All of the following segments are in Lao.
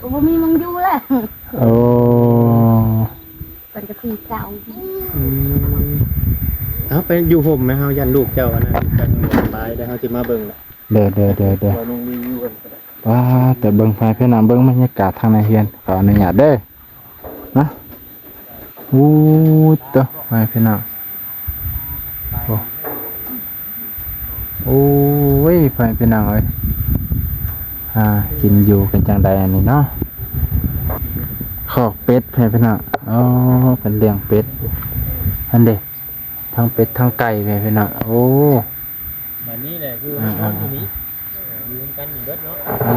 ກໍບໍ່ມີໝ່ອງຢູ່ແລ້ວ. ໂອ້ ເພິ່ນກໍທີ່ເກົ່າ. ອືມ ເອົາ ໄປຢູ່ຮົ່ມແມ່ ເຮົາຢ້ານລູກເຈົ້າອັນນັ້ນ ຈັກບໍ່ສະບາຍ ແລ້ວເຮົາຊິມາເບິ່ງແຫຼະ. ເດີໆໆໆ ວ່າແຕ່ເບິ່ງໄປ ພີ່ນ້ອງ ເບິ່ງບັນຍາກາດທາງໃນເຮືອນ ຂໍອະນຸຍາດເດີ. ນະ ໂອ້ຍ ໂຕ ພໍ່ແມ່ພີ່ນ້ອງ ໂອ້ ໂອ້ຍ ພໍ່ແມ່ພີ່ນ້ອງເອີຍ ອ່າ ກິນຢູ່ກັນຈັ່ງໃດອັນນີ້ເນາະ ຄອກເປັດ ພໍ່ແມ່ພີ່ນ້ອງ ໂອ້ ເພິ່ນລ້ຽງເປັດ ຫັ້ນເດ້ ທັງເປັດທັງໄກ່ ພໍ່ແມ່ພີ່ນ້ອງ ໂອ້. ບາດນີ້ແຫຼະ ຄື ອ່າ ນອນຢູ່ນີ້ ອ່າ ຢູ່ນຳກັນນີ້ເບິດເນາະ. ໂອ້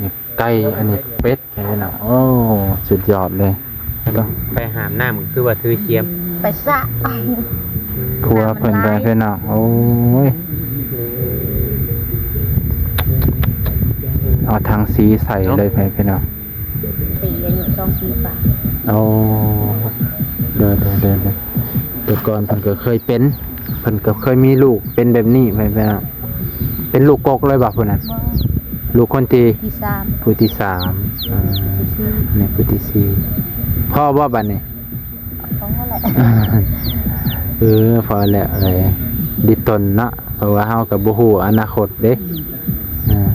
ນີ້ໄກ່ ອັນນີ້ເປັດ ພີ່ນ້ອງ ໂອ້ ສຸດຍອດເລີຍ. ໄປຫາບນ້ຳຄືວ່າຖືສຽມ ໄປສະ ຜົວເພິ່ນໄປ ພີ່ນ້ອງ ໂອ້ຍ ເອົາຖັງສີໃສ່ເລີຍ ພີ່ນ້ອງ. ຕີອາຍຸສອງປີປາຍ. ໂອ້ ໂດຍໆໆໆ ແຕ່ກ່ອນເພິ່ນກໍເຄີຍເປັນ ເພິ່ນກໍເຄີຍມີລູກເປັນແບບນີ້ ເພິ່ນເປັນ ເປັນລູກກົກເລີຍບໍ່ຜູ້ນັ້ນ? ບໍ່ ລູກຄົນທີ ທີສາມ ຜູ້ທີສາມ ອ່າ ຜູ້ທີສີ່ ນີ້ຜູ້ທີສີ່ ພໍບໍ່ບັດນີ້? ພໍແລ້ວ ເອີ ພໍແລ້ວເອີຍ ດິດທົນເນາະ ເພາະວ່າເຮົາກໍບໍ່ຮູ້ອະນາຄົດເດ້ ອືມ ອ່າ.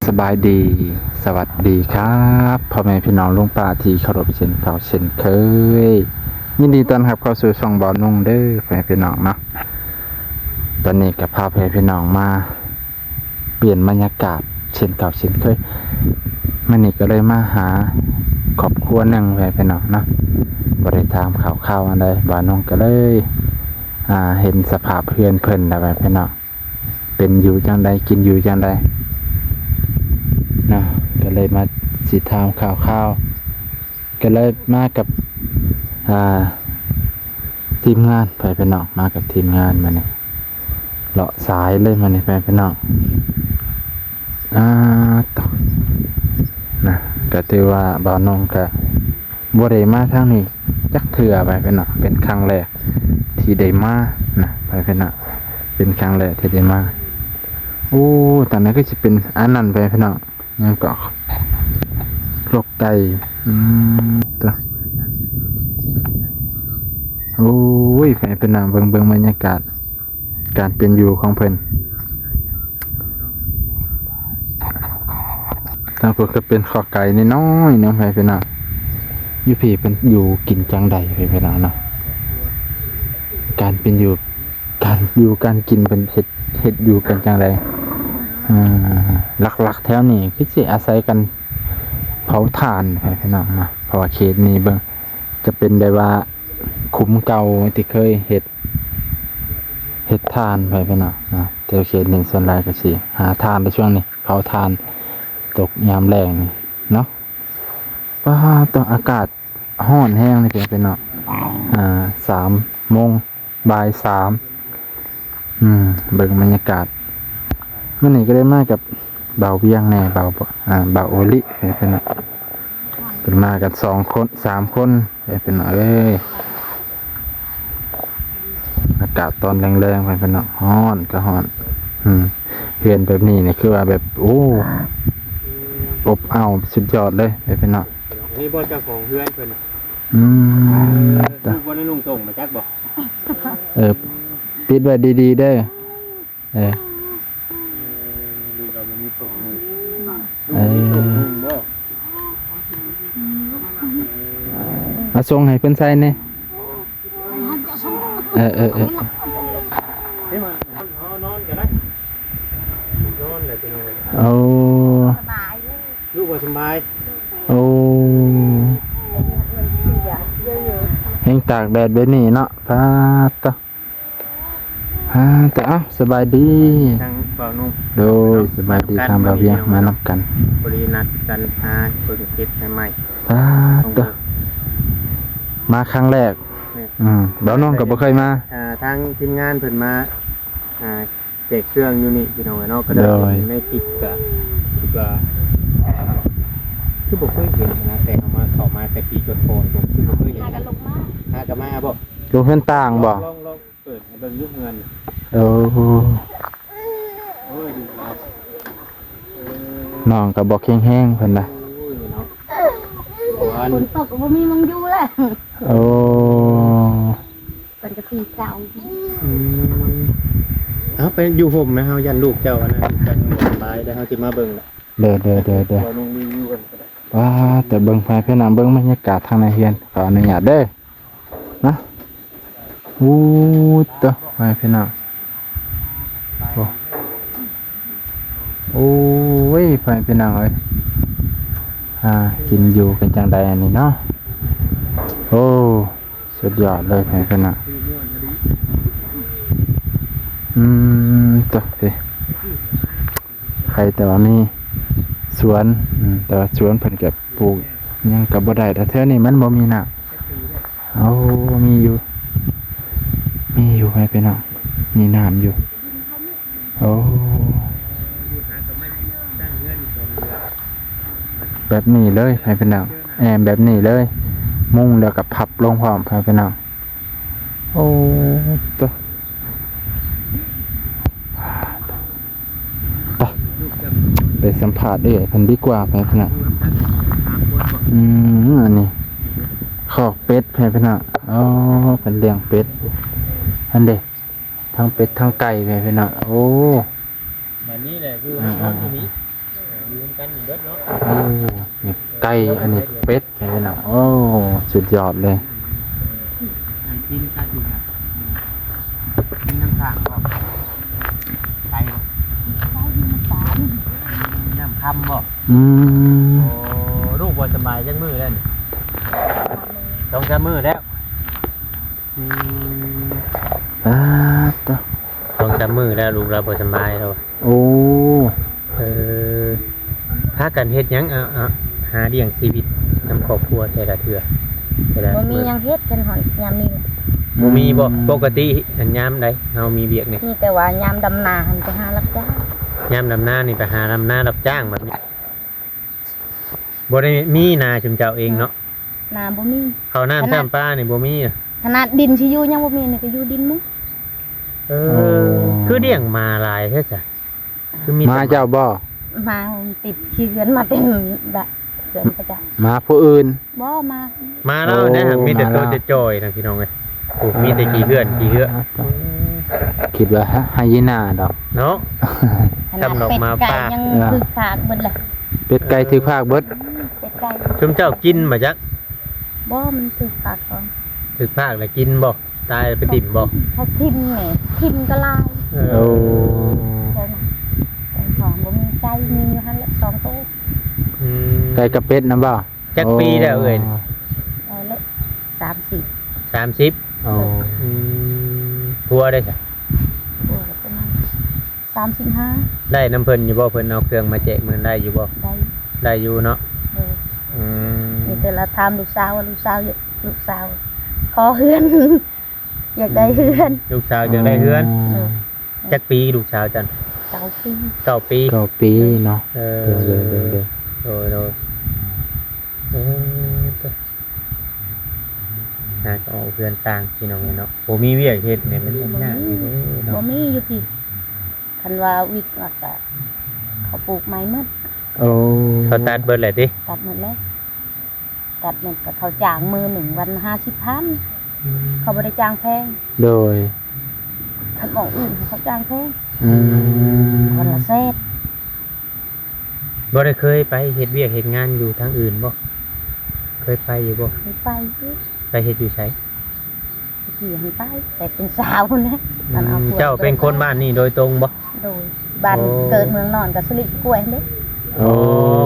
ສະບາຍດີ ສະຫວັດດີຄັບ ພໍ່ແມ່ພີ່ນ້ອງລຸງປ້າທີ່ເຄົາລົບເຊັ່ນເກົ່າເຊັ່ນເຄີຍ ຍິນດີຕ້ອນຮັບເຂົ້າສູ່ຊ່ອງບ່າວນຸ່ງເດີ ພໍ່ແມ່ພີ່ນ້ອງເນາະ. ຕອນນີ້ກໍພາພໍ່ແມ່ພີ່ນ້ອງມາ ປ່ຽນບັນຍາກາດເຊັ່ນເກົ່າເຊັ່ນເຄີຍ ມື້ນີ້ກໍເລີຍມາຫາຄອບຄົວໜຶ່ງ ພໍ່ແມ່ພີ່ນ້ອງເນາະ ບໍ່ໄດ້ຖາມຂ່າວຄາວອັນໃດ ບ່າວນຸ່ງກໍເລີຍ ອ່າ ເຫັນສະພາບເຮືອນເພິ່ນແລ້ວ ພໍ່ແມ່ພີ່ນ້ອງ ເປັນຢູ່ຈັ່ງໃດ ກິນຢູ່ຈັ່ງໃດເນາະ ກໍເລີຍມາຊິຖາມຂ່າວຄາວ ກໍເລີຍມາກັບ ອ່າ ທີມງານ ພໍ່ແມ່ພີ່ນ້ອງ ມາກັບທີມງານມື້ນີ້ ເລາະສາຍເລີຍມື້ນີ້ ພໍ່ແມ່ພີ່ນ້ອງ ອ່າ ໂຕ ນະ ກໍຖືວ່າບ່າວນຸ່ງກໍບໍ່ໄດ້ມາທາງນີ້ຈັກເທື່ອ ພໍ່ແມ່ພີ່ນ້ອງ ເປັນຄັ້ງແລກທີ່ໄດ້ມານະ ພໍ່ແມ່ພີ່ນ້ອງ ເປັນຄັ້ງແລກທີ່ໄດ້ມາ. ໂອ້ ຕອນນັ້ນຄືຊິເປັນອັນນັ້ນ ພໍ່ແມ່ພີ່ນ້ອງ ຫຍັງເກາະ ລົກໄກ່ ອືມ ໂຕ ໂອ້ຍ ພໍ່ແມ່ພີ່ນ້ອງ ເບິ່ງ ເບິ່ງບັນຍາກາດການເປັນຢູ່ຂອງເພິ່ນ ທາງພຸ້ນກໍເປັນຄອກໄກ່ນ້ອຍໆ ເນາະ ພໍ່ແມ່ພີ່ນ້ອງ ຢູ່ພີ້ເພິ່ນຢູ່ກິນຈັ່ງໃດ ພໍ່ແມ່ພີ່ນ້ອງເນາະ ການເປັນຢູ່ ການຢູ່ການກິນເພິ່ນເຮັດ ເຮັດຢູ່ກັນຈັ່ງໃດ? ເອີ ຫຼັກໆແຖວນີ້ຄືຊິອາໄສກັນເຜົາຖ່ານ ພີ່ນ້ອງເນາະ ເພາະວ່າເຂດນີ້ເບິ່ງ ຈະເປັນແບບວ່າຂຸມເກົ່າທີ່ເຄີຍເຮັດ ເຮັດຖ່ານ ພີ່ນ້ອງເນາະ ແຖວເຂດນີ້ສ່ວນຫຼາຍກໍຊິຫາຖ່ານໃນຊ່ວງນີ້ ເຜົາຖ່ານຕົກຍາມແລ້ງນີ້ເນາະ. ປາດໂຕ ອາກາດ ຮ້ອນແຮງເດ້ພີ່ນ້ອງ ອ່າ ສາມໂມງ ບ່າຍສາມ ອືມ ເບິ່ງບັນຍາກາດ ມື້ນີ້ກໍໄດ້ມາກັບບ່າວວຽງແດ່ ບ່າວ ອ່າ ບ່າວໂອລິ ເພິ່ນ ເພິ່ນມາກັນສອງຄົນ ສາມຄົນ ເພິ່ນເອີຍ. ອາກາດຕອນແລງໆ ເພິ່ນເນາະ ຮ້ອນກໍຮ້ອນ ອືມ ເຮືອນແບບນີ້ນີ້ຄືວ່າແບບ ໂອ້ ອົບອ້າວສຸດຍອດເລີຍ ເພິ່ນເນາະ. ອັນນີ້ບໍ່ເຈົ້າຂອງເຮືອນເພິ່ນ ອືມ ເອີ ລູກບໍ່ໄດ້ນຸ່ງໂຕ່ງມາຈັກບໍ່? ເອີ ປິດໄວ້ດີໆເດີ ເອີ ເອີ ລູກເຮົາບໍ່ມີໂຕ່ງນຸ່ງ ເອີ ລູກບໍ່ມີໂຕ່ງນຸ່ງບໍ່? ເອົາສົ່ງໃຫ້ເພິ່ນໃສ່ແດ່. ເອີ ເອີ ເອີ ເອີ ເຮົານອນກໍໄດ້ ນອນແຫຼະພີ່ນ້ອງ ໂອ້ ສະບາຍເລີຍ ລູກບໍ່ສະບາຍ ໂອ້ ແຮງຕາກແດດແບບນີ້ເນາະ ປາດໂຕ ອ່າ ເອົາ ສະບາຍດີ ທາງບ່າວນຸ່ງ ໂດຍ ສະບາຍດີ ທາງບ່າວວຽງ ມານຳກັນ ພໍດີນັດກັນຫາເບິ່ງເຮັດໃໝ່ ປາດໂຕ ມາຄັ້ງແລກ ແມ່ນ ອືມ ບ່າວນຸ່ງກໍບໍ່ເຄີຍມາ ອ່າ ທາງທີມງານເພິ່ນມາ ອ່າ ແຈກເຄື່ອງຢູ່ນີ້ພີ່ນ້ອງເອີຍເນາະ ກໍໄດ້ ໂດຍ ເຫັນໃນຄລິບ ກໍຄິດວ່າຄືບໍ່ເຄີຍເຫັນນະ ແຕ່ເຮົາມາ ເຂົ້າມາແຕ່ປີກ່ອນໆ ຄືບໍ່ເຄີຍເຫັນ ຫາກັນລົງມາ ຫາກັນມາບໍ່? ຢູ່ເຮືອນຕ່າງບໍ່? ລອງ ລອງ ເປີດໃຫ້ເບິ່ງຢູ່ເຮືອນ. ໂອ້ ໂອ້ຍ ດີຫຼາຍ. ເອີ ນ້ອງກໍບໍ່ແຂງແຮງເພິ່ນນະ. ໂອ້ຍເນາະ ຝົນຕົກກໍບໍ່ມີໝ່ອງຢູ່ແລ້ວ. ໂອ້ ເພິ່ນກໍທີ່ເກົ່າ. ອືມ ເອົາໄປຢູ່ຮົ່ມນະ ເຮົາຢ້ານລູກເຈົ້າອັນນັ້ນ ຈັ່ງບໍ່ສະບາຍ ແລ້ວເຮົາຊິມາເບິ່ງລະ. ເດີໆໆໆ ວ່າແຕ່ເບິ່ງໄປພີ່ນ້ອງ ເບິ່ງບັນຍາກາດທາງໃນເຮືອນ ຂໍອະນຸຍາດເດີນະ. ໂອ້ ໂຕ ໄປພີ່ນ້ອງ. ໂອ້ ໂອ້ຍ ໄປພີ່ນ້ອງເອີຍ ຫາກິນຢູ່ກັນຈັ່ງໃດອັນນີ້ເນາະ. ໂອ້ ສຸດຍອດເລີຍ ໄປພີ່ນ້ອງ. ອືມ ໂຕ ເດ້ ໃຄແຕ່ວ່າມີສວນ. ອືມ ແຕ່ວ່າສວນເພິ່ນກໍປູກຫຍັງກໍບໍ່ໄດ້ ແຖວນີ້ມັນບໍ່ມີນ້ຳ. ໂອ້ ມີຢູ່ ມີຢູ່ ໄປພີ່ນ້ອງ ມີນ້ຳຢູ່. ໂອ້ ແບບນີ້ເລີຍ ໄປພີ່ນ້ອງ ແອ້ມແບບນີ້ເລີຍ ມຸງແລ້ວກໍພັບລົງພ້ອມ ໄປພີ່ນ້ອງ. ໂອ້ ໂຕ ໄປ ໄປສຳພາດເອື້ອຍເພິ່ນດີກວ່າ ໄປພີ່ນ້ອງ. ອືມ ອັນນີ້ຄອກເປັດ ໄປພີ່ນ້ອງ. ອໍ ເພິ່ນລ້ຽງເປັດ ຫັ້ນເດ້ ທັງເປັດທັງໄກ່ ໄປພີ່ນ້ອງ. ໂອ້ ບາດນີ້ແຫຼະ ຢູ່ນຳກັນຢູ່ນີ້ ອ່າໆ ຢູ່ນຳກັນນີ້ເບິດເນາະ. ໂອ້ ນີ້ໄກ່ ອັນນີ້ເປັດ ເຫັນເນາະ. ໂອ້ ສຸດຍອດເລີຍ. ອືມ ນ້ຳກິນຊະຢູ່ນະ ມີນ້ຳສ້າງບໍ່? ໄກ່ບໍ່? ນ້ຳຄຳບໍ່? ອືມ ໂອ້ ລູກບໍ່ສະບາຍຈັກມື້ແລ້ວນີ້? ສອງສາມມື້ແລ້ວ. ອືມ ປາດໂຕ ສອງສາມມື້ແລ້ວ ລູກລາວບໍ່ສະບາຍແລ້ວ. ໂອ້ ເອີ ພາກັນເຮັດຫຍັງ ອາ ອາ ຫາລ້ຽງຊີວິດນຳຄອບຄົວແຕ່ລະເທື່ອ ແຕ່ລະ ບໍ່ມີຫຍັງເຮັດກັນຮອດຍາມນີ້. ບໍ່ມີບໍ່? ອືມ ປົກກະຕິອັນຍາມໃດເຮົາມີວຽກນີ້? ມີແຕ່ວ່າຍາມດຳນາຫັ້ນໄປຫາຮັບຈ້າງ. ຍາມດຳນານີ້ໄປຫາດຳນາຮັບຈ້າງແບບນີ້. ບໍ່ໄດ້ມີນາຊຸມເຈົ້າເອງເນາະ? ນາບໍ່ມີ. ເຂົ້ານ້ຳ ຂະໜາດ ນ້ຳປານີ້ບໍ່ມີ. ຂະໜາດດິນຊິຢູ່ຍັງບໍ່ມີ ນີ້ກໍຢູ່ດິນໝູ່. ເອີ ອໍ ຄືລ້ຽງໝາຫຼາຍແທ້ຊະ? ຄືມີແຕ່ໝາ. ໝາເຈົ້າບໍ່? ໝາຕິດຂີ້ເຮືອນມາເຕັມບະເຮືອນຂະເຈົ້າ. ໝາຜູ້ອື່ນ? ບໍ່ ໝາ ໝາລາວນະ. ໂອ້ ມີແຕ່ໂຕ ໝາລາວ ຈ່ອຍໆນະ ພີ່ນ້ອງເອີຍ. ໂອ້ ມີແຕ່ຂີ້ເຮືອນ ຂີ້ເຫືອ. ຄິດວ່າໄຮ ໄຮຢີນາດອກເນາະ. ຂະໜາດ ສຳລັບໝາປ່າ ເປັດໄກ່ຍັງຖືກພາກເບິດແຫຼະ. ເປັດໄກ່ຖືກພາກເບິດ. ເປັດໄກ່ ຊຸມເຈົ້າກິນບໍ່ຈັກ? ບໍ່ ມັນຖືກພາກກ່ອນ. ຖືກພາກແລ້ວກິນບໍ່? ຕາຍໄປຖິ້ມບໍ່? ເຂົາຖິ້ມແຫຼະ ຖິ້ມກໍຫຼາຍ. ເອີ ໂອ້ ເຈົ້ານະ ຂອງບໍ່ມີໄກ່ ມີຢູ່ຫັ້ນແຫຼະສອງໂຕ. ອືມ ໄກ່ກັບເປັດນຳບໍ່? ຈັກປີແລ້ວເອີຍ? ໄດ້ແລ້ວ ສາມສິບ. ສາມສິບ. ໂອ້ ໂດຍ. ອືມ ຜົວໄດ້ຊະ? ຜົວປະມານສາມສິບຫ້າ. ໄດ້ນຳເພິ່ນຢູ່ບໍ່? ເພິ່ນເອົາເຄື່ອງມາແຈກມື້ນັ້ນໄດ້ຢູ່ບໍ່? ໄດ້ ໄດ້ຢູ່ເນາະ. ໂດຍ. ອືມ ມີແຕ່ລະຖາມລູກສາວວ່າ ລູກສາວ ລູກສາວຂໍເຮືອນ ຢາກໄດ້ເຮືອນ. ອືມ ລູກສາວຢາກໄດ້ເຮືອນ. ອໍ ໂດຍ. ຈັກປີລູກສາວເຈົ້າ? ເກົ້າປີ. ເກົ້າປີ. ເກົ້າປີເນາະ. ເອີ ໂດຍໆໆໆ ໂດຍໆ. ເອີ ຫາກໍອອກເຮືອນຕ່າງ ພີ່ນ້ອງເອີຍເນາະ. ບໍ່ມີວຽກເຮັດນີ້ມັນຍາກຢູ່ເດ້ເນາະ. ບໍ່ມີຢູ່ພີ້. ຄັນວ່າວິກລະກະ ເຂົາປູກໃໝ່ໝົດ. ໂອ້ ເຂົາຕັດເບິດແລ້ວຕິ? ຕັດໝົດແລ້ວ. ຕັດໝົດກໍເຂົາຈ້າງມື້ໜຶ່ງວັນຫ້າສິບພັນ. ອືມ ເຂົາບໍ່ໄດ້ຈ້າງແພງ. ໂດຍ. ຄັນໝ່ອງອື່ນເຂົາຈ້າງແພງ. ອືມ ວັນລະແສນ. ບໍ່ໄດ້ເຄີຍໄປເຮັດວຽກເຮັດງານຢູ່ທາງອື່ນບໍ່? ເຄີຍໄປຢູ່ບໍ່? ເຄີຍໄປຢູ່. ໄປເຮັດຢູ່ໃສ? ຕະກີ້ຫັ້ນໄປ ແຕ່ເປັນສາວພຸ້ນແຫຼະ. ອືມ ຕອນເອົາຜົວ ເຈົ້າເປັນຄົນບ້ານນີ້ໂດຍຕົງບໍ່? ໂດຍ. ບ້ານ ໂອ້ ເກີດເມືອງນອນກໍສະລິປະກ້ວຍຫັ້ນເດ້. ໂອ້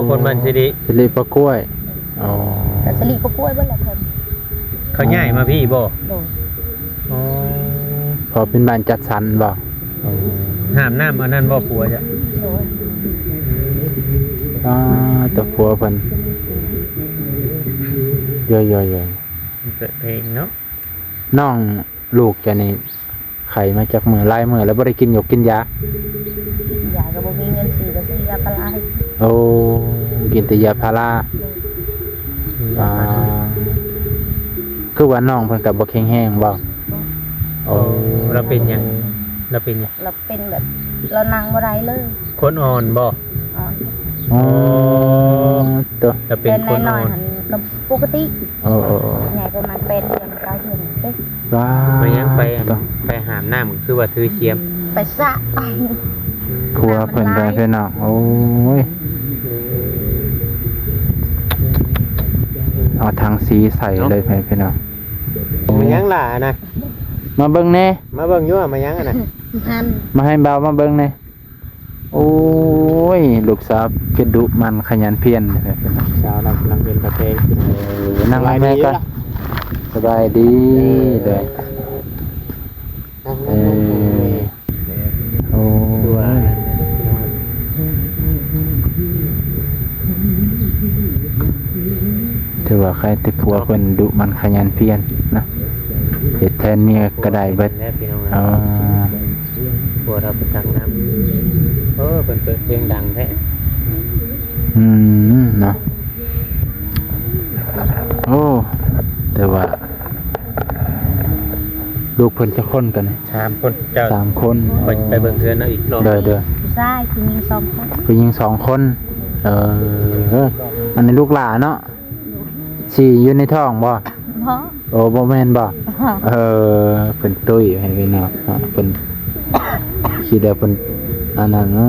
ຄົນບ້ານສິລິ ສິລິປະກ້ວຍ. ອໍ ກໍສະລິປະກ້ວຍເບິດແຫຼະເພິ່ນ. ເຂົາຍ້າຍມາພີ້ບໍ່? ໂດຍ. ອໍ ເພາະເປັນບ້ານຈັດສັນບໍ່? ໂອ້ ຫ້າມນ້ຳອັນນັ້ນບໍ່ ຜົວເຈົ້າ? ໂດຍ. ອືມ ອ່າ ແຕ່ຜົວເພິ່ນ ຢອຍໆໆ ເປີດເພງເນາະ. ນ້ອງລູກເຈົ້ານີ້ໄຂ້ມາຈັກມື້ ຫຼາຍມື້ແລ້ວ ບໍ່ໄດ້ກິນຢົກກິນຢາ? ຢາກໍບໍ່ມີເງິນຊື້ ກໍຊື້ຢາພາລາ. ໂອ້ ກິນແຕ່ຢາພາລາ. ໂດຍ. ອືມ ອ່າ ຄືວ່ານ້ອງເພິ່ນກໍບໍ່ແຂງແຮງບໍ່? ບໍ່. ໂອ້ ໂອ້ ລາວເປັນຫຍັງ? ລາວເປັນຫຍັງ? ລາວເປັນແບບ ລາວນັ່ງບໍ່ໄດ້ເລີຍ. ຄົນອ່ອນບໍ່? ອ່ອນ. ອໍ ອໍ ໂຕ ລາວເປັນຄົນອ່ອນ. ແຕ່ນ້ອຍໆຫັ້ນກໍປົກກະຕິ. ເອີໆໆ ໃຫຍ່ປະມານແປດເດືອນ ເກົ້າເດືອນເດ້. ວ້າ ໄປຫຍັງ? ໄປ ໂຕ ໄປຫາບນ້ຳ ຄືວ່າຖືຄຽມ? ໄປສະ ຜົວເພິ່ນໄປພີ່ນ້ອງ. ໂອ້ຍ ເອົາຖັງສີໃສ່ເລີຍພີ່ນ້ອງ. ມາຫຍັງຫຼ້ານະ? ມາເບິ່ງແດ່. ມາເບິ່ງຢູ່ວ່າມາຫຍັງຫັ້ນນະ? ມາໃຫ້ບ່າວມາເບິ່ງແດ່. ໂອ້ຍ ລູກສາວຄືດຸໝັ່ນຂະຫຍັນພຽນ. ສາວນັກ ນັກເປັນຕາແພງ. ເອີ ນັ່ງນຳແມ່ກ່ອນ. ສະບາຍດີ. ເອີ ເດີ ນັ່ງ ເອີ ນັ່ງ ໂອ້ ຖືວ່າໃຄແຕ່ຜົວເພິ່ນດຸໝັ່ນຂະຫຍັນພຽນນະ, ເຮັດແທນເມຍກໍໄດ້ເບິດ. ອໍ ຜົວເຮົາໄປຕັກນ້ຳ. ເອີ ເພິ່ນເປີດເພງດັງແທ້. ອືມ ເນາະ. ໂອ້ ແຕ່ວ່າລູກເພິ່ນຈັກຄົນກັນ? ສາມຄົນ. ເຈົ້າ ສາມຄົນ. ຂ້ອຍໄປເບິ່ງເຮືອນເອົາອີກລອບ. ໂດຍໆ ຜູ້ຊາຍ ຜູ້ຍິງສອງຄົນ. ຜູ້ຍິງສອງຄົນ. ເອີ ອັນນີ້ລູກຫຼ້າເນາະ? ສີ່ຢູ່ໃນທ້ອງບໍ່? ບໍ່. ໂອ້ ບໍ່ແມ່ນບໍ່? ເອີ ເພິ່ນຕຸ້ຍໃຫ້ພີ່ນ້ອງເນາະ, ເພິ່ນຄິດວ່າເພິ່ນອັນນັ້ນ. ອື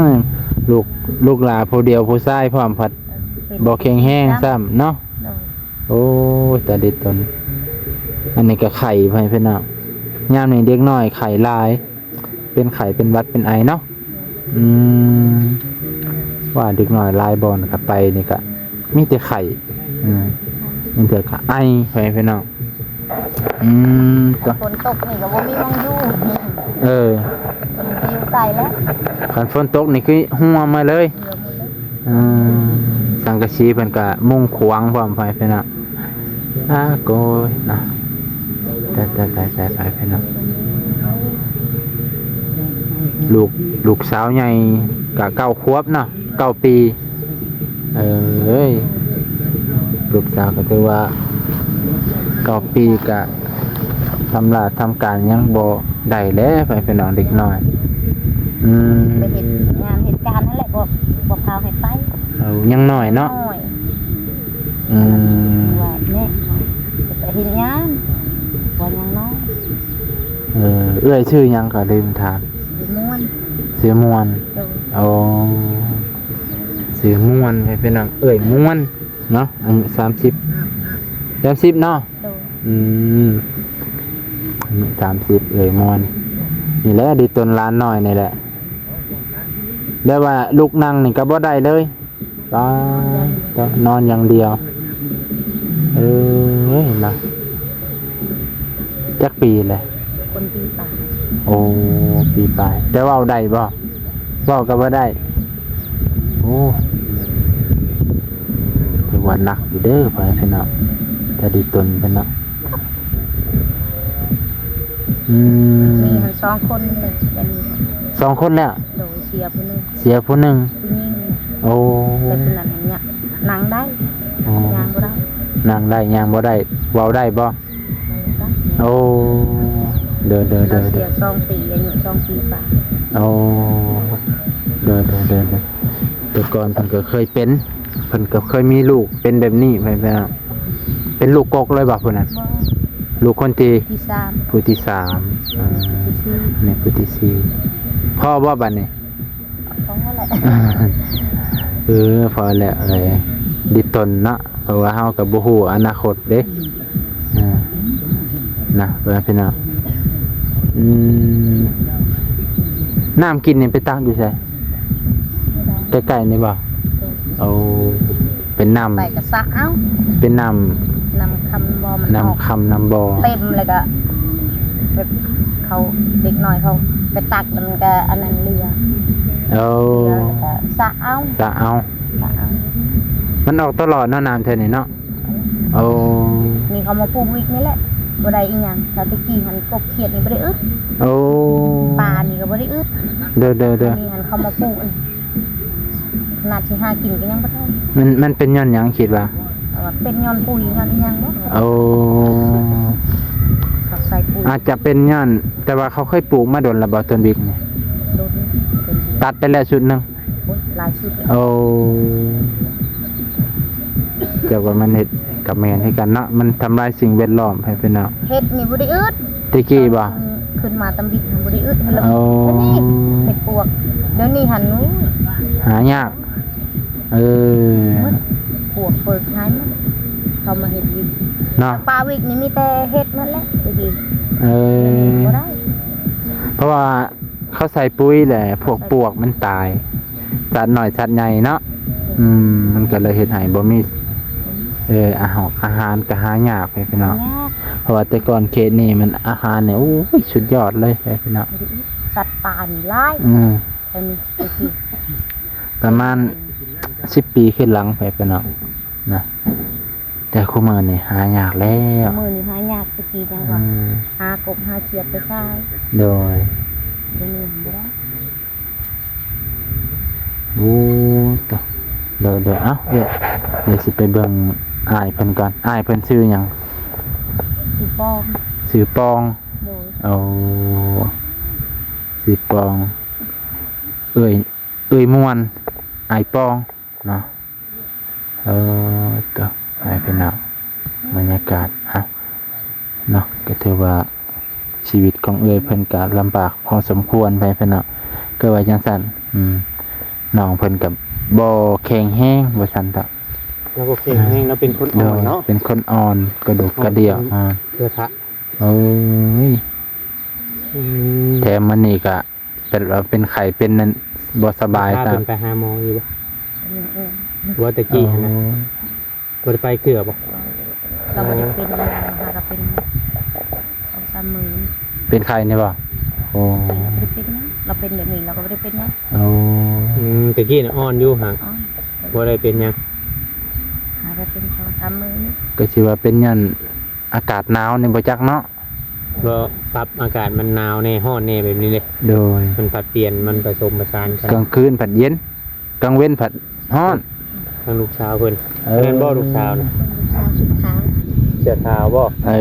ມ ລູກ ລູກຫຼ້າຜູ້ດຽວ ຜູ້ຊາຍພ້ອມ ພັດບໍ່ແຂງແຮງຊ້ຳເນາະ. ໂດຍ. ໂອ້ຍ ຕາດິດຕົນ. ອັນນີ້ກໍໄຂ້ໃຫ້ພີ່ນ້ອງ, ຍາມນີ້ເດັກນ້ອຍໄຂ້ຫຼາຍ. ເປັນໄຂ້ເປັນຫວັດເປັນໄອເນາະ. ອືມ ວ່າເດັກນ້ອຍຫຼາຍບ່ອນກໍໄປນີ້ກໍມີແຕ່ໄຂ້. ອືມ ບາງເທື່ອກໍໄອ ພໍ່ແມ່ພີ່ນ້ອງ. ອືມ ກໍ ຝົນຕົກນີ້ກໍບໍ່ມີໝ່ອງຢູ່. ເອີ ເພິ່ນຢູ່ໄກແລ້ວ. ຄັນຝົນຕົກນີ້ຄືຮົ່ວໝົດເລີຍ. ເອີ ສັງກະສີເພິ່ນກະມຸງຂວາງພ້ອມ ພໍ່ແມ່ພີ່ນ້ອງ. ອາໂກຍເນາະ, ຕາຍໆໆໆ ພີ່ນ້ອງ. ລູກ ລູກສາວໃຫຍ່ກະເກົ້າຂວບເນາະ, ເກົ້າປີ. ເອີຍ ລູກສາວກໍຖືວ່າເກົ້າປີກະ ທຳລາດທຳການຍັງບໍ່ໄດ້ແຫຼະ ພໍ່ແມ່ພີ່ນ້ອງ ເດັກນ້ອຍ. ອືມ ໄປເຮັດງານເຮັດການຫັ້ນແຫຼະ ບໍ່ ບໍ່ພາໃຫ້ໄປ. ເອົາ ຍັງນ້ອຍເນາະ. ນ້ອຍ. ອືມ ວ່າແມ່ໄປເຮັດງານ ວ່າຍັງນ້ອຍ. ເອີ ເອື້ອຍຊື່ຫຍັງກໍລືມຖາມ. ຊື່ມ່ວນ. ຊື່ມ່ວນ. ໂດຍ. ໂອ້ ຊື່ມ່ວນ ໃຫ້ເປັນນາງເອື້ອຍມ່ວນເນາະ. ອາຍຸສາມສິບ ສາມສິບເນາະ. ໂດຍ. ອືມ ອາຍຸສາມສິບ ເອື້ອຍມ່ວນ. ນີ້ແຫຼະ ດີຕົນຫຼານນ້ອຍນີ້ແຫຼະ. ແລ້ວວ່າລຸກນັ່ງນີ້ກໍບໍ່ໄດ້ເລີຍ. ປ້າດ ນອນຢ່າງດຽວ. ເອີຍ ນະ ຈັກປີແຫຼະ? ຄົນປີປາຍ. ໂອ້ ປີປາຍ. ແຕ່ເວົ້າໄດ້ບໍ່? ເວົ້າກໍບໍ່ໄດ້. ໂອ້ ຖືວ່າໜັກຢູ່ເດີ ພໍ່ແມ່ພີ່ນ້ອງ ແຕ່ດີຕົນເພິ່ນເນາະ. ອືມ ມີຫັ້ນສອງຄົນເລີຍ ແຕ່ມີ ສອງຄົນແລ້ວ. ໂດຍ. ເສຍຜູ້ໜຶ່ງ. ເສຍຜູ້ໜຶ່ງ. ຜູ້ຍິງ. ໂອ້ ແຕ່ຜູ້ນັ້ນຍັງນັ່ງໄດ້. ອໍ ຍ່າງບໍ່ໄດ້. ນັ່ງໄດ້ ຍ່າງບໍ່ໄດ້. ເວົ້າໄດ້ບໍ່? ເວົ້າໄດ້. ໂອ້ ໂດຍໆໆໆ ເສຍສອງປີ ອາຍຸສອງປີປາຍ. ໂອ້ ໂດຍໆໆໆ ແຕ່ກ່ອນເພິ່ນກໍເຄີຍເປັນ ເພິ່ນກໍເຄີຍມີລູກເປັນແບບນີ້ ເປັນ ເປັນລູກກົກເລີຍບໍ່ຜູ້ນັ້ນ? ບໍ່. ລູກຄົນທີ ທີສາມ. ຜູ້ທີສາມ. ອືມ ຜູ້ທີສີ່. ນີ້ຜູ້ທີສີ່. ພໍບໍ່ບັດນີ້? ພໍແລ້ວ. ເອີ ພໍແລ້ວເອີຍ ດີຕົນເນາະ ເພາະວ່າເຮົາກໍບໍ່ຮູ້ອະນາຄົດເດ້. ເອີ ນະ ເພື່ອນພີ່ນ້ອງ. ອືມ ນ້ຳກິນນີ້ໄປຕັກຢູ່ໃສ? ໃກ້ໆນີ້ບໍ່? ໂດຍ. ໂອ້ ເປັນນ້ຳ ໄປກໍສະເອົາ. ເປັນນ້ຳ ນ້ຳຄຳບໍ່ ມັນ ນ້ຳຄຳ ນ້ຳບໍ່ ເຕັມແລ້ວກໍແບບເຂົາ ເດັກນ້ອຍເຂົາໄປຕັກ ແລ້ວມັນກໍອັນນັ້ນເຫຼືອ. ໂອ້ ເຫຼືອແລ້ວກໍສະເອົາ. ສະເອົາ. ສະເອົາ. ມັນອອກຕະຫຼອດເນາະ ນ້ຳແຖວນີ້ເນາະ. ໂອ້ ນີ້ເຂົາມາປູກວິກນີ້ແຫຼະ ບໍ່ໄດ້ອີຫຍັງ. ແລ້ວແຕ່ກີ້ຫັ້ນ ກົບຂຽດນີ້ບໍ່ໄດ້ອຶດ. ໂອ້ ປານີ້ກໍບໍ່ໄດ້ອຶດ. ເດີໆໆ ອັນນີ້ຫັ້ນເຂົາມາປູກ ອັນ ຂະໜາດຊິຫາກິນກໍຍັງບໍ່ໄດ້. ມັນ ມັນເປັນຍ້ອນຫຍັງຄິດວ່າ? ເອີ ເປັນຍ້ອນປຸ໋ຍຍ້ອນອີຫຍັງບໍ່? ໂອ້ ເຂົາ ໃສ່ປຸ໋ຍ ອາດຈະເປັນຍ້ອນ ແຕ່ວ່າເຂົາເຄີຍປູກມາດົນແລ້ວບໍ່ ຕົ້ນບິກນີ້? ດົນ ຕົ້ນບິກ ຕັດໄປແລ້ວຊຸດໜຶ່ງ. ໂອ້ຍ ຫຼາຍຊຸດແລ້ວ. ໂອ້ ເຈົ້າວ່າມັນເຮັດກະແມ່ນຄືກັນເນາະ ມັນທຳລາຍສິ່ງແວດລ້ອມໃຫ້ພີ່ນ້ອງ. ເຫັດນີ້ບໍ່ໄດ້ອຶດ ແຕ່ກີ້ບໍ່? ຂຶ້ນມາຕຳບິກບໍ່ໄດ້ອຶດ. ໂອ້ ເຫັດປວກ ດຽວນີ້ຫັ້ນ ໂອ້ຍ ຫາຍາກ. ເອີ ໝົດ ປວກເປີກຫາຍໝົດ ເຂົາມາເຮັດວິກເນາະ. ປ່າວິກນີ້ມີແຕ່ເຫັດໝົດແຫຼະ ແຕ່ກີ້. ເອີ ບໍ່ໄດ້ ເພາະວ່າເຂົາໃສ່ປຸ໋ຍແຫຼະ ພວກປວກມັນຕາຍ ສັດນ້ອຍສັດໃຫຍ່ເນາະ. ອືມ ມັນກໍເລີຍເຮັດໃຫ້ບໍ່ມີ ເອີ ອາຫອກອາຫານກໍຫາຍາກໄປພີ່ນ້ອງ. ຍາກ ເພາະວ່າແຕ່ກ່ອນເຂດນີ້ມັນອາຫານນີ້ ໂອ້ຍ ສຸດຍອດເລີຍໄປພີ່ນ້ອງ. ສັດປ່ານີ້ຫຼາຍ. ອືມ ເປັນ ປະມານສິບປີຂຶ້ນຫຼັງໄປພີ່ນ້ອງນະ ແຕ່ຄຸມື້ນີ້ຫາຍາກແລ້ວ. ມື້ນີ້ຫາຍາກ ແຕ່ກີ້ຍັງວ່າ ອືມ ຫາກົບຫາຂຽດໄປຂາຍ. ໂດຍ ດຽວນີ້ບໍ່ໄດ້. ໂອ້ ໂດຍໆ ເອົ້າ ດຽວ ດຽວຊິໄປເບິ່ງອ້າຍເພິ່ນກ່ອນ. ອ້າຍເພິ່ນຊື່ຫຍັງ? ຊື່ປອງ. ຊື່ປອງ. ໂດຍ. ໂອ້ ຊື່ປອງ ເອື້ອຍ ເອື້ອຍມ່ວນ ອ້າຍປອງເນາະ. ເອີ ໂຕ ໃຫ້ພີ່ນ້ອງ ບັນຍາກາດ ເອົ້າ ເນາະ ກໍຖືວ່າຊີວິດຂອງເອື້ອຍເພິ່ນກໍລຳບາກພໍສົມຄວນໄປພີ່ນ້ອງ ກໍວ່າຈັ່ງຊັ້ນ. ອືມ ນ້ອງເພິ່ນກໍບໍ່ແຂງແຮງວ່າຊັ້ນເຖາະ. ລາວບໍ່ແຂງແຮງ ລາວເປັນຄົນອ່ອນເນາະ. ໂດຍ ເປັນຄົນອ່ອນ ກະດູກກະດ່ຽວ ອ່ອນ ອ່ອນ ເທື່ອພະ. ໂອ້ຍ ອືມ ແຖມມື້ນີ້ກະ ເປັນວ່າເປັນໄຂ້ເປັນນັ້ນ ບໍ່ສະບາຍ. ພາເພິ່ນໄປຫາໝໍຢູ່ບໍ່? ອືມໆ ວ່າແຕ່ກີ້ຫັ້ນນະ. ອໍ ບໍ່ໄດ້ໄປເທື່ອບໍ່? ກໍບໍ່ໄດ້ເປັນຫຍັງ ຫາກໍເປັນສອງສາມມື້. ເປັນໄຂ້ນີ້ບໍ່? ໂອ້ ບໍ່ໄດ້ເປັນຫຍັງ ລາວເປັນແບບນີ້ ລາວກໍບໍ່ໄດ້ເປັນຫຍັງ. ໂອ້ ອືມ ແຕ່ກີ້ນະອ່ອນຢູ່ຫາ ອ່ອນ ບໍ່ໄດ້ເປັນຫຍັງ ຫາກໍເປັນສອງສາມມື້. ກໍຊິວ່າເປັນຍ້ອນອາກາດໜາວນີ້ບໍ່ຈັກເນາະ. ກໍປັບອາກາດມັນໜາວແດ່ ຮ້ອນແດ່ແບບນີ້ເດ້. ໂດຍ ມັນຜັດປ່ຽນ ມັນປະສົມປະສານກັນ ກາງຄືນຜັດເຢັນ ກາງເວັນຜັດຮ້ອນ. ທາງລູກສາວເພິ່ນ. ເອີ ແມ່ນບໍ່ລູກສາວນະ? ລູກສາວຊຸດຂາວ ເສື້ອຂາວບໍ່? ເອີ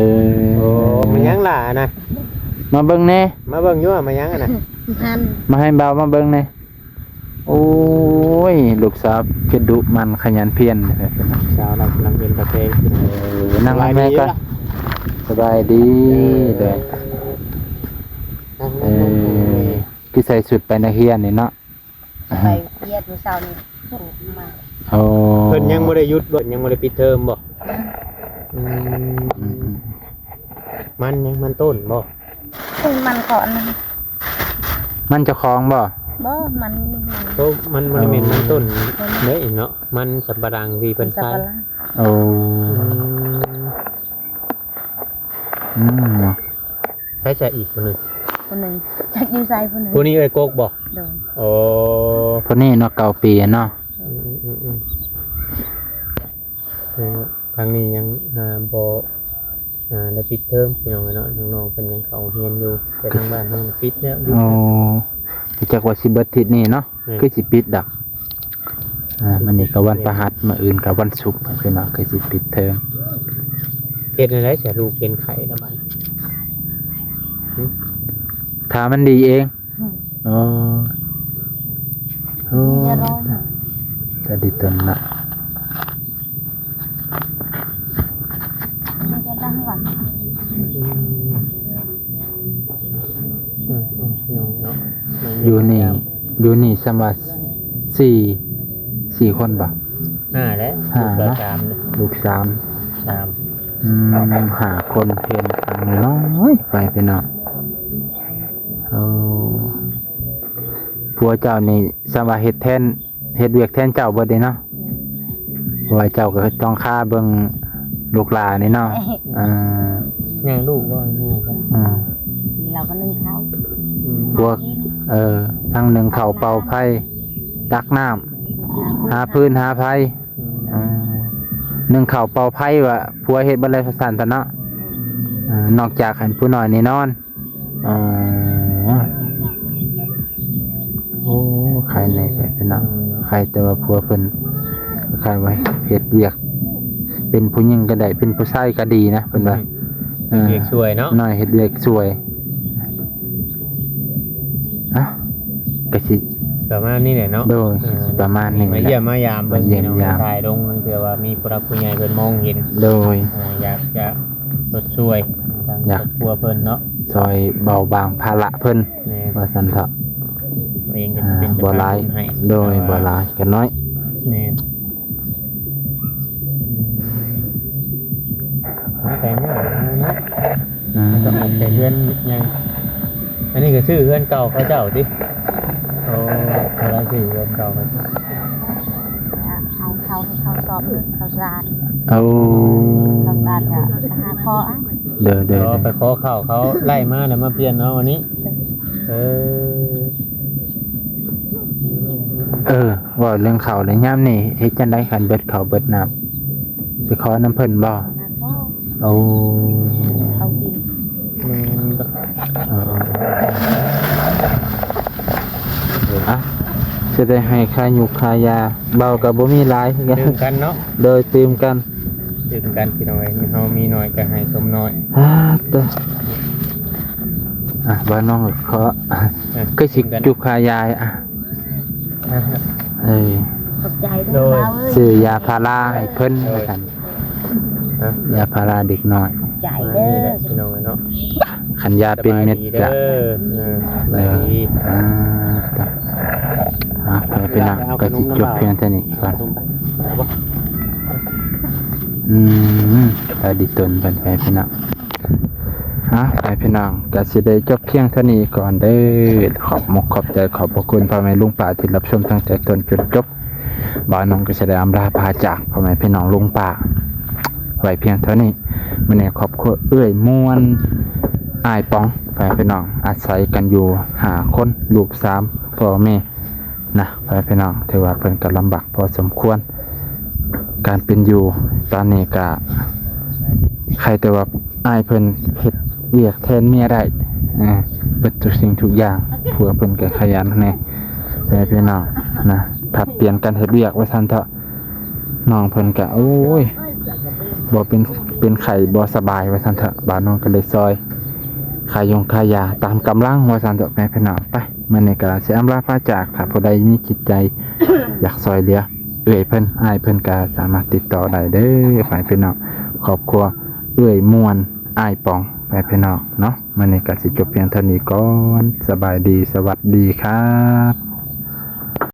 ໂອ້ ແມ່ນຫຍັງຫຼ້ານະ? ມາເບິ່ງແດ່ ມາເບິ່ງຢູ່ວ່າແມ່ນຫຍັງຫັ້ນນະ? ມາໃຫ້ບ່າວມາເບິ່ງແດ່. ໂອ້ຍ ລູກສາວຄືດຸໝັ່ນຂະຫຍັນພຽນ. ສາວນັກ ນັກເປັນຕາແພງ. ເອີ ນັ່ງນຳແມ່ກ່ອນ. ສະບາຍດີ. ເອີ ເດີ ນັ່ງ ເອີ ນັ່ງ ນັ່ງ ເອີ ຄືໃສ່ຊຸດໄປນັກຮຽນນີ້ເນາະ. ໄປຮຽນມື້ເຊົ້ານີ້ ມາ. ໂອ້ ເພິ່ນຍັງບໍ່ໄດ້ຢຸດບໍ່? ຍັງບໍ່ໄດ້ປິດເທີມບໍ່? ອືມ ອືມ ມັນຍັງ ມັນຕົ້ນບໍ່? ເອີ ມັນຂອງອັນນັ້ນ ມັນເຈົ້າຂອງບໍ່? ບໍ່ ມັນ ມັນ ໂອ້ ມັນ ມັນບໍ່ແມ່ນມັນຕົ້ນເດ້ເນາະ ມັນສຳປະຫຼັງທີ່ເພິ່ນຂາຍ. ໂອ້ ອືມ ອືມ ເນາະ. ໃສ ໃສອີກຜູ້ໜຶ່ງ? ຜູ້ໜຶ່ງຈັກຢູ່ໃສຜູ້ໜຶ່ງ. ຜູ້ນີ້ເອື້ອຍກົກບໍ່? ໂດຍ. ໂອ້ ຜູ້ນີ້ເນາະ ເກົ້າປີເນາະ. ອືມ ອືມ ອືມ ທາງນີ້ຍັງ ອ່າ ບໍ່ ອ່າ ໄດ້ປິດເທີມພີ່ນ້ອງເອີຍເນາະ ນ້ອງໆເພິ່ນຍັງເຂົ້າໂຮງຮຽນຢູ່ ແຕ່ທາງບ້ານເຮົາປິດແລ້ວ. ໂອ້ ຈັກວ່າຊິເບິດທິດນີ້ເນາະ. ອືມ ຄືຊິປິດດອກ. ອ່າ ມື້ນີ້ກໍວັນພະຫັດ ມື້ອື່ນກໍວັນສຸກ ພີ່ນ້ອງ ຄືຊິປິດເທີມ. ເຮັດແນວໃດສະ ລູກເປັນໄຂ້ລະບາດນີ້? ຫຶ? ຖ້າມັນດີເອງ. ອືມ ອໍ ໂອ້ ມີແຕ່ລອຍ ຈະດີຕົນນະ. ອືມ ອືມ ອືມ ເນາະ ຢູ່ນີ້ ຢູ່ນີ້ສ່ຳວ່າສີ່ ສີ່ຄົນບໍ່? ຫ້າແຫຼະ ຫ້າ ລູກສາມ ລູກສາມ ສາມ ອືມ ຫ້າຄົນ ເຮືອນຫຼັງນ້ອຍໄປພີ່ນ້ອງ. ໂອ້ ຜົວເຈົ້ານີ້ສ່ຳວ່າເຮັດແທນ ເຮັດວຽກແທນເຈົ້າເບິດເດ້ເນາະ ເພາະວ່າເຈົ້າກໍຕ້ອງຄາເບິ່ງລູກຫຼານນີ້ເນາະ. ເອີ ຍັງລູກບໍ່? ຍັງບໍ່. ອືມ ລາວກໍໜຶ້ງເຂົ້າ ອືມ ພວກ ເອີ ທັງໜຶ້ງເຂົ້າ ເປົ່າໄຟ ຕັກນ້ຳ ຫາຟືນຫາໄຟ. ອືມ ເອີ ໜຶ້ງເຂົ້າ ເປົ່າໄຟ ວ່າຜົວເຮັດເບິດແລ້ວວ່າຊັ້ນຕະເນາະ. ອືມ ເອີ ນອກຈາກອັນຜູ້ນ້ອຍນີ້ນອນ. ອໍ ໂອ້ ໄຄແດ່ໄປພີ່ນ້ອງ ໄຄແຕ່ວ່າຜົວເພິ່ນ ໄຄວ່າເຮັດວຽກ ເປັນຜູ້ຍິງກໍໄດ້ ເປັນຜູ້ຊາຍກໍດີນະ ເພິ່ນວ່າ. ອືມ ເອີ ວຽກຊ່ວຍເນາະ ນ້ອຍເຮັດວຽກຊ່ວຍ. ເອົ້າ ກໍຊິປະມານນີ້ແຫຼະເນາະ ໂດຍ ເອີ ປະມານນີ້ ມາຢ້ຽມມາຢາມເບິ່ງ ມາຢ້ຽມຢາມ ຖ່າຍລົງ ເພື່ອວ່າມີຜູ້ຫຼັກຜູ້ໃຫຍ່ເພິ່ນມອງເຫັນ ໂດຍ ເອີ ຢາກຈະຊົດຊ່ວຍທາງ ຢາກ ຄອບຄົວເພິ່ນເນາະ ຊ່ອຍເບົາບາງພາລະເພິ່ນ ແມ່ນ ວ່າຊັ້ນເຖາະ ຕົວເອງກໍ ອ່າ ເປັນ ບໍ່ຫຼາຍ ໃຫ້ ໂດຍ ແຕ່ວ່າ ບໍ່ຫຼາຍກໍນ້ອຍ ແມ່ນ ອືມ ມາແຕ່ງງານເນາະ ອືມ ກໍອອກແຕ່ເຮືອນໃຫຍ່ ອັນນີ້ກໍຊື້ເຮືອນເກົ່າເຂົາເຈົ້າຕິ? ໂອ້ ເຂົາລະຊື້ເຮືອນເກົ່າເຂົາເຈົ້າ ເອົາເຂົ້າໃຫ້ເຂົາສອບໜຶ່ງ ເຂົ້າສານ ໂອ້ ເຂົ້າສານກໍຫາຂໍ ເດີໆໆ ອໍ ໄປຂໍເຂົ້າເຂົາໄລ່ມາແລ້ວມາປ່ຽນເອົາອັນນີ້ ເອີ ເອີ ເວົ້າເລື່ອງເຂົ້າແລ້ວ ຍາມນີ້ເຮັດຈັ່ງໃດ ຄັນເບິດເຂົ້າເບິດນ້ຳ ໄປຂໍນຳເພິ່ນບໍ່? ໂອ້ ເຂົາກິນ ແມ່ນ ເອີ ເອີ ເອົາ ຈະໄດ້ໃຫ້ຄ່າຢູກຄ່າຢາ ເບົາກໍບໍ່ມີຫຼາຍຄືກັນ ຕື່ມກັນເນາະ ໂດຍ ຕື່ມກັນ ຕື່ມກັນ ພີ່ນ້ອງເອີຍ ເຮົາມີໜ້ອຍກໍໃຫ້ສົມໜ້ອຍ ອາ ເຕີ ອ່ະ ບ່າວນ້ອງກໍຂໍ ອ່ະ ຄືຊິຈູກຄ່າຢາ ອ່ະ ອ່ະ ເອີ ຂອບໃຈເດີ ໂດຍ ບ່າວເອີຍ ຊື້ຢາພາລາໃຫ້ເພິ່ນ ໂດຍ ວ່າຊັ້ນ ອ່ະ ຢາພາລາເດັກນ້ອຍ ຂອບໃຈເດີ ນີ້ແຫຼະ ພີ່ນ້ອງເອີຍເນາະ ຄັນຢາເປັນເມັດ ສະບາຍດີເດີ ກໍ ເອີ ສະບາຍດີ ເອີ ອ່າ ຕະ ອ່ະ ໄປພີ່ນ້ອງ ກໍຊິຈົບພຽງເທົ່ານີ້ກ່ອນ ອືມ ຕາດີຕົນເພິ່ນ ໄປພີ່ນ້ອງ ອ່ະ ໄປພີ່ນ້ອງ ກໍຊິໄດ້ຈົບພຽງເທົ່ານີ້ກ່ອນເດີ ຂອບມຸກຂອບໃຈ ຂອບພະຄຸນພໍ່ແມ່ລຸງປ້າທີ່ຮັບຊົມຕັ້ງແຕ່ຕົ້ນຈົນຈົບ ບ່າວນ້ອງກໍຊິໄດ້ອຳລາພາຈາກພໍ່ແມ່ພີ່ນ້ອງລຸງປ້າໄວ້ພຽງເທົ່ານີ້ ມື້ນີ້ຄອບຄົວເອື້ອຍມ່ວນ ອ້າຍປອງ ພໍ່ແມ່ພີ່ນ້ອງ ອາໄສກັນຢູ່ຫ້າຄົນ ລູກສາມ ພໍ່ແມ່ ນະ ພໍ່ແມ່ພີ່ນ້ອງ ຖືວ່າເພິ່ນກໍລຳບາກພໍສົມຄວນ ການເປັນຢູ່ຕອນນີ້ກະ ໃຄແຕ່ວ່າອ້າຍເພິ່ນເຮັດວຽກແທນເມຍໄດ້ ເອີ ເບິດທຸກສິ່ງທຸກຢ່າງ ຜົວເພິ່ນກໍຂະຫຍັນແດ່ ພໍ່ແມ່ພີ່ນ້ອງນະ ຜັດປ່ຽນກັນເຮັດວຽກວ່າຊັ້ນເຖາະ ນ້ອງເພິ່ນກະ ໂອ້ຍ ບໍ່ເປັນ ເປັນໄຂ້ບໍ່ສະບາຍວ່າຊັ້ນເຖາະ ບ່າວນ້ອງກໍເລີຍຊ່ອຍຄ່າຢົງຄ່າຢາຕາມກຳລັງວ່າຊັ້ນເຖາະ ແມ່ພີ່ນ້ອງ ໄປ ມື້ນີ້ກໍຊິອຳລາພາຈາກ ຖ້າຜູ້ໃດມີຈິດໃຈຢາກຊ່ອຍເຫຼືອເອື້ອຍເພິ່ນ ອ້າຍເພິ່ນກໍສາມາດຕິດຕໍ່ໄດ້ເດີ ພໍ່ແມ່ພີ່ນ້ອງ ຄອບຄົວເອື້ອຍມ່ວນ ອ້າຍປອງ ພໍ່ແມ່ພີ່ນ້ອງເນາະ ມື້ນີ້ກໍຊິຈົບພຽງເທົ່ານີ້ກ່ອນ ສະບາຍດີ ສະຫວັດດີຄັບ.